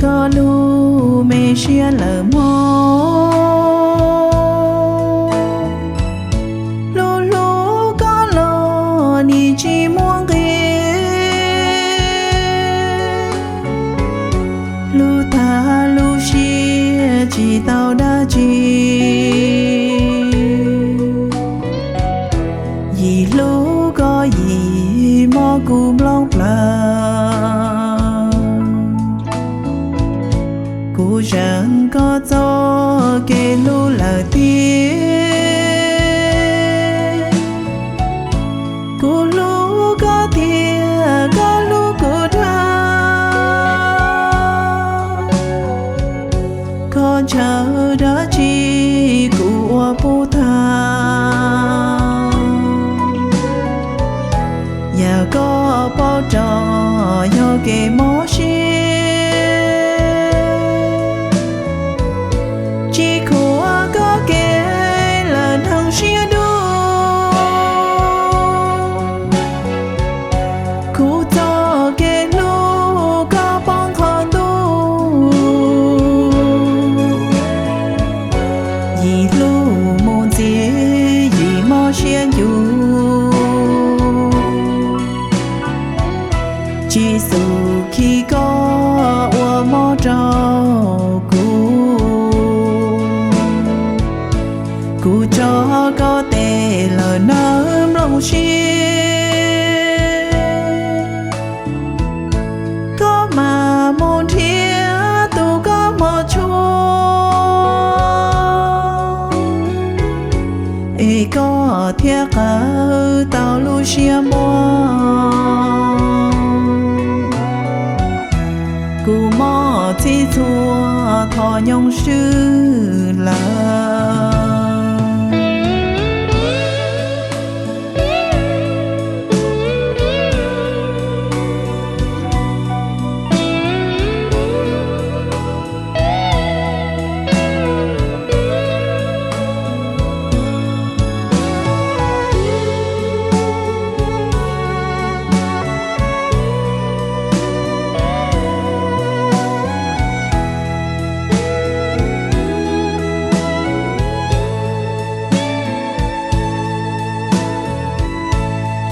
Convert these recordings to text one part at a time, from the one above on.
Koj lub me siab lawm mog, hlub hlub koj los nim tsis muaj nqis, hlub tag lub siab tsis tau dab tsi. Yim hlub koj yim mob kuv nplooj plaws, kuv zeem koj txoj kev hlub lawm tiag. Kuv hlub koj tiag, koj hlub kuv dhau, koj ntshaw dab tsi kuv ua puv tag. Yam koj paub tso yog kev mob siab, tsis khuam koj kev lawm neeg siab dub. Kuv txoj kev hlub koj poob qhov ntuj, yim hlub mus ntxiv yim mob siab ncu. Tsib xus khi koj ua mob rau kuv, kuv tso koj tes lawm nawb nplooj siab. Koj mam mus nrhiav tus koj hmov tshua, es koj thiaj qawm tau lub siab npuab. Kuv mob txhij txhua thov nyob swb lawm.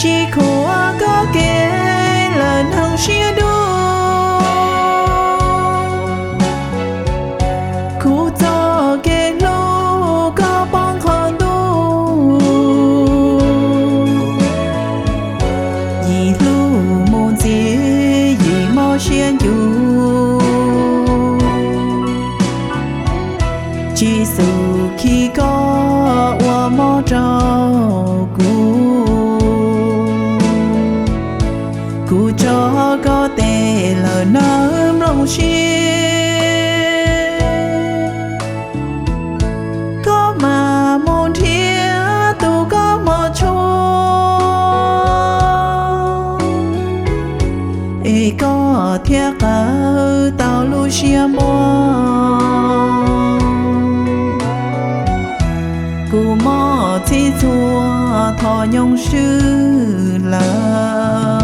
Tsis khuam koj kev lawm neeg siab dub, kuv txoj kev hlub koj poob qhov ntuj. Yim hlub mus ntxiv yim mob siab ncu, tsib xus khi koj ua mob rau kuv. Kuv tso koj tes lawm nawb nplooj siab. Koj mam mus nrhiav tus koj hmov tshua, es koj thiaj qawm tau lub siab npuab. Kuv mob txhij txhua thov nyob swb lawm.